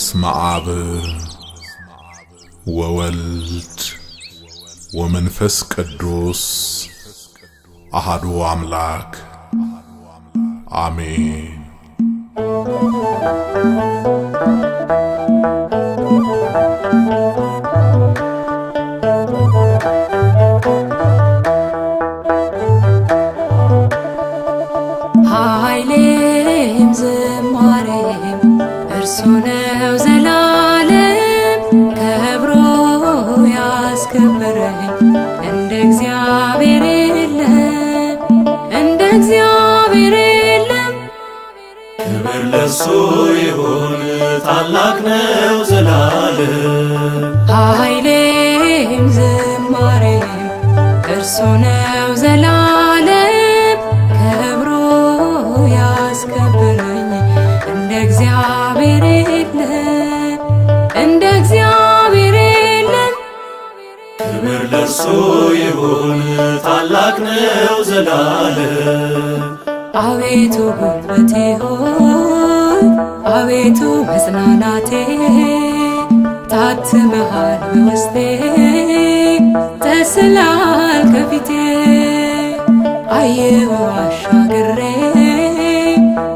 በስመ አብ ወወልድ ወመንፈስ ቅዱስ አሐዱ አምላክ አሜን። ኃይሌም ዝማሬም እርሱ ነው ዘላለም ከብሮ ያስከበረኝ እንደ እግዚአብሔር የለም፣ እንደ እግዚአብሔር የለም። ክብር ለሱ ይሁን ታላቅ ነው ዘላለም። ኃይሌም ዝማሬም እርሱ ነው ዘላለም ከብሮ ያስከበረኝ እንደ እግዚአብሔር የለም፣ እንደ እግዚአብሔር የለም። ክብር ለሱ ይሁን ታላቅ ነው ዘላለም። አቤቱ ጉልበቴ ሆይ፣ አቤቱ መጽናናቴ፣ ታትመሃል በውስጤ፣ ተስላል ከፊቴ። አየሁ አሻግሬ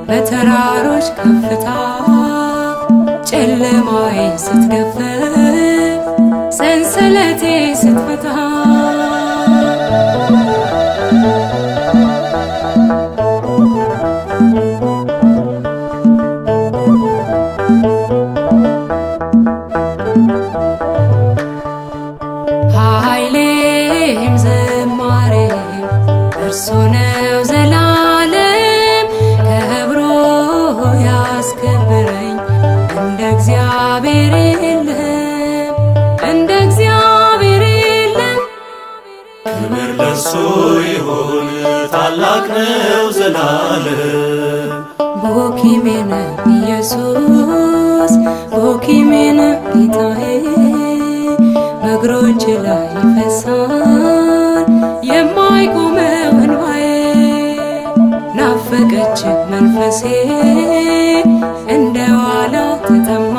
በተራሮች ከፍታ፣ ጨለማዬን ስትገፍ፣ ሰንሰለቴ ስትፈታ። ኃይሌም ዝማሬም እርሱ ነው ዘላለም ከብሮ ያስከበረኝ እንደ እግዚአብሔር የለም፣ እንደ እግዚአብሔር የለም። ክብር ለሱ ይሁን ታላቅ ነው ዘላለም። ቦኪሜነ ኢየሱስ፣ ቦኪሜነ ጌታዬ፣ በእግሮች ላይ ይፈሳል የማይቆመው እንባዬ። ናፈቀች መንፈሴ፣ እንደ ዋላ ተጠማ፣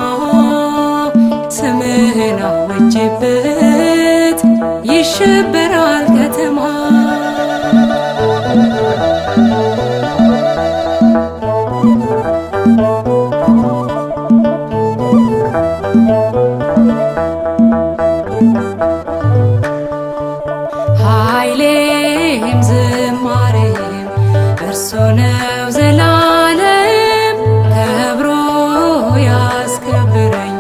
ስምህን አውጄበት ይሸበራል ከተማ። ኃይሌም ዝማሬም እርሱ ነው ዘላለም ከብሮ ያስከበረኝ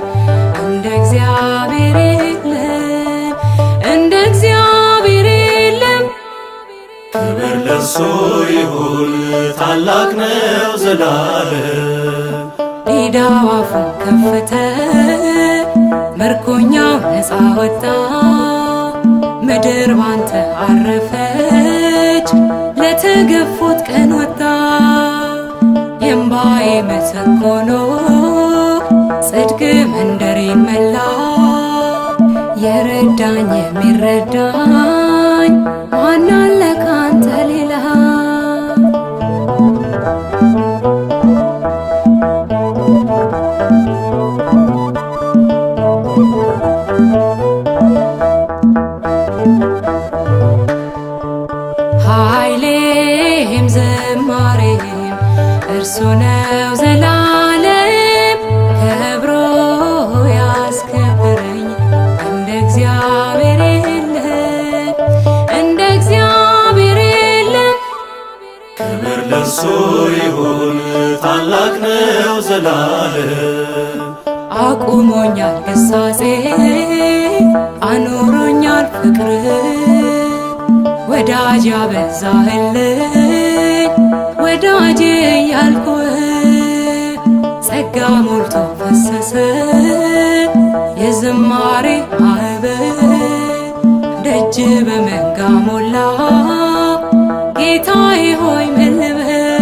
እንደ እግዚአብሔር የለም፣ እንደ እግዚአብሔር የለም። ክብር ለሱ ይሁን ታላቅ ነው ዘላለም። ዲዳው አፉን ከፈተ፣ ምርኮኛው ነፃ ወጣ፣ ምድር ባንተ አረፈች፣ ለተገፉት ቀን ወጣ። የእምባዬ መሰክ ሆኖ ጽድቅ መንደሬን መላ። የረዳኝ የሚረዳኝ ማን አለ ካንተ ሌላ? ኃይሌም ዝማሬም እርሱ ነው ዘላለም ከብሮ ያስከበረኝ እንደ እግዚአብሔር የለም፣ እንደ እግዚአብሔር የለም። ክብር ለሱ ይሁን ታላቅ ነው ዘላለም። አቁሞኛል ግሳጼ፣ አኑሮኛል ፍቅር፣ ወዳጅ ያበዛህልኝ ወዳጅ ያልኩህ። ጸጋ ሞልቶ ፈሰሰ የዝማሬ ማዕበል፣ ደጅ በመንጋ ሞላ፣ ጌታዬ ሆይ ምን ልበል?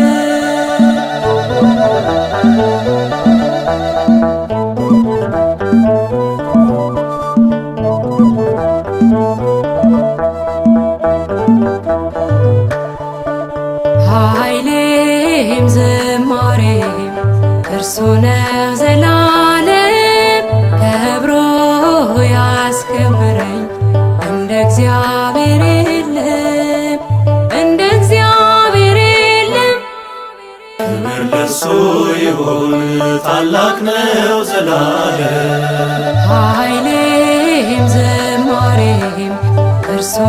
ኃይሌም ዝማሬም እርሱ ነው ዘላለም።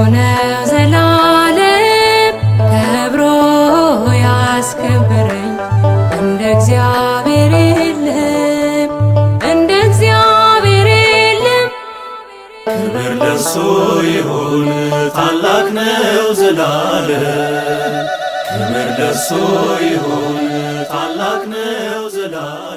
ነው ዘላለም ከብሮ ያስከበረኝ እንደ እግዚአብሔር የለም፣ እንደ እግዚአብሔር የለም። ክብር ለእርሱ ይሁን ታላቅ ነው ዘላለም። ክብር ለእርሱ ይሁን ታላቅ ነው ዘላለም።